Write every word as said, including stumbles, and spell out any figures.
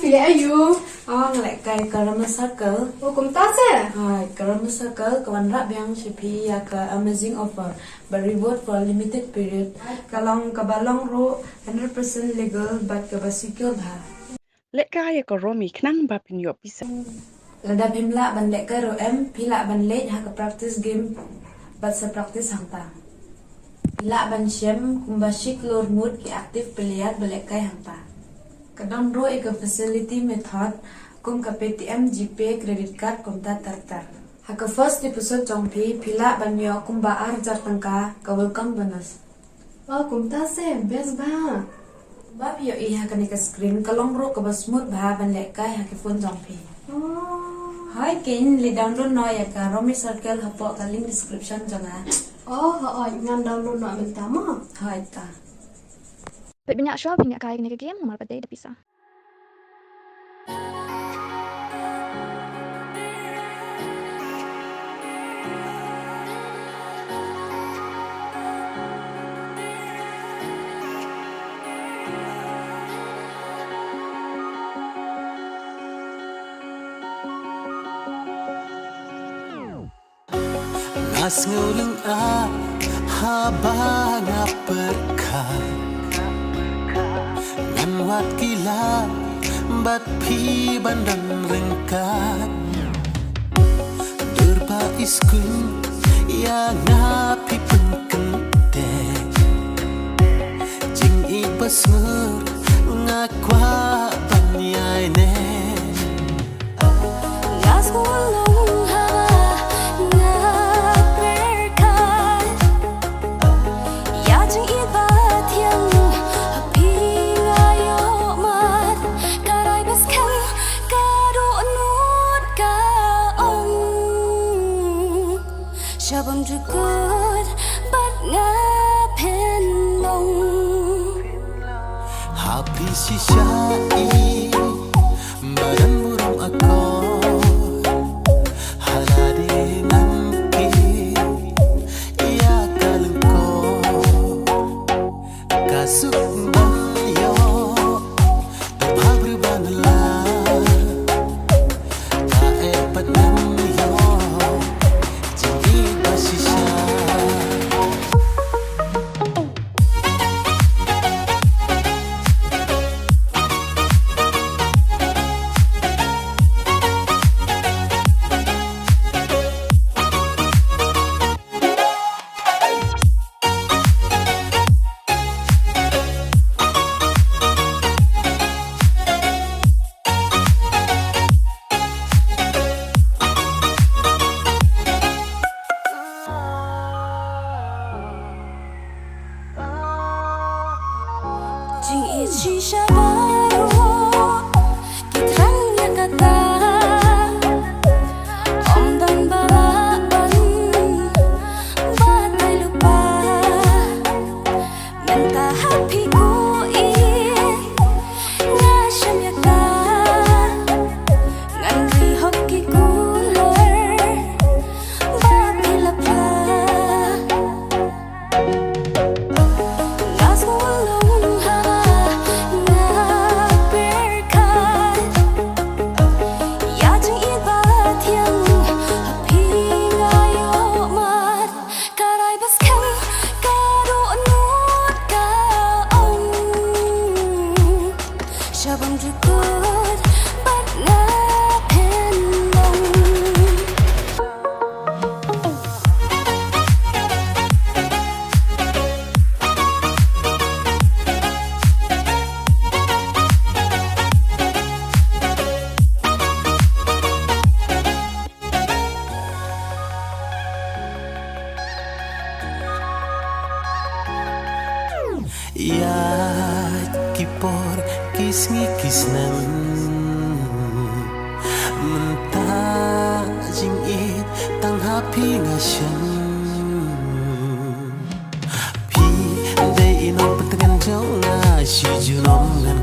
Phi leh aiu? Oh, nga lehkai ka Rama Circle. Oh, kumta se? Hai, ka Rama Circle ka wanrah biang sha phi ïa ka amazing offer. Bad reward for a limited period. Ka long kaba long ruh hundred percent legal bad kaba secure bha. Lehkai ïa ka Romi khnang ba phin ïoh pisa. Lada phim lah ban lehkai ruh em, phi lah ban leit ha ka practice game bad sa practice hangta. Phi lah ban shem kumba shi klur ngut ki active player ba lehkai hangta. Ka don ruh ïa ka facility method kum ka Paytm, GPay, credit card kumta ter ter. Ha ka first deposit jong phi, phi lah ban ïoh kumba ar hajar tyngka ka welcome bonus. Oh, kumta se, best bha. Ba phi ïohi ha kane ka screen, ka long ruh kaba smooth bha ban lehkai ha ki phone jong phi. Oh. Hooid, kin leit download noh ïa ka Rama Circle hapoh ka link description jong nga. Oh, hooid, ngan download noh mynta mo. Hooid ta. Peit bniah shuwa ba phin lehkai kane ka game namar ba dei da pisa. Nga sngew lyngngoh haba nga pyrkhat, ngan wad ki lad bad phi ban don ryngkat. Dur ba i skun ïa nga phi pynkyndit, jingïeit ba sngur nga kwah ban ïaineh. Nga sngewlong haba nga pyrkhat ïa jingïeit ba thiang ha phi nga ïoh mad. Ka rai ba skhem ka dohnud ka ong, sha bym jukut bad nga phin long. Ha phi shisha i badan burom akor, ha lade ngan kit ïa ka lyngkor. Ka suk ban ïoh da bha briew ban la, ka eh pat ngan ïoh jingïeit ba shisha. Jingïeit shisha baroh ki thrang ïa kata. Ym don ba lah ban batai lypa. Mynta ha phi ko i nga shem ïa ka. Ngan ri hok ki kulor ba phi la phla. Nga sngewlong haba nga pyrkhat ïa jingïeit ba thiang ha phi nga ïoh mad. Ka rai ba skhem ka dohnud ka ong, sha bym jukut bad nga phin long. Ïa ki por ki sngi ki snem, mynta jingïeit tang ha phi nga shem. Phi dei i nongpyntngen jong nga, shi junom nga